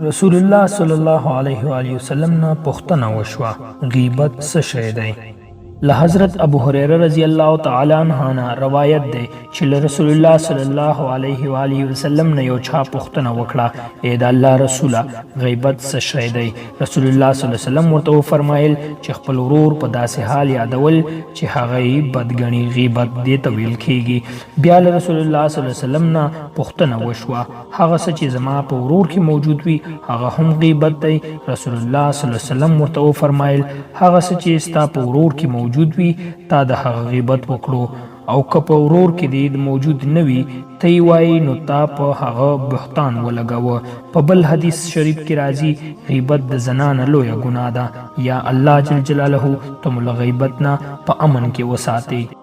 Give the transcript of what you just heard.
رسول الله صلی الله علیه و آله وسلم نه پوښتنه وشوه، غیبت څه شی دی؟ له حضرت ابو هريره رضی الله تعالی عنہ نه روایت دی چې له رسول الله صلی الله علیه و آله وسلم نه یو چا پوښتنه وکړه، اې د الله رسوله، غیبت څه شی دی؟ رسول الله صلی الله علیه وسلم ورته وفرمایل چې خپل ورور په داسې حال یادول چې هغه یې بد ګڼي غیبت دې ته ویل کیږي. بیا له رسول الله صلی الله علیه وسلم نه پوښتنه وشوه، هغه څه چې زما په ورور کې موجود وي هغه هم غیبت دی؟ رسول الله صلی الله علیه وسلم ورته وفرمایل، هغه څه چې ستا په ورور کې موجود وي تا د هغه غیبت وکړو، او که په ورور کې دې موجود نه وي ته یې وایې نو تا په هغه بهتان ولګاوه. په بل حدیث شریف کې راځي، غیبت د زنا نه لویه ګناه ده. یا الله جل جلاله ته مو له غیبت نه په امن کې وساتې.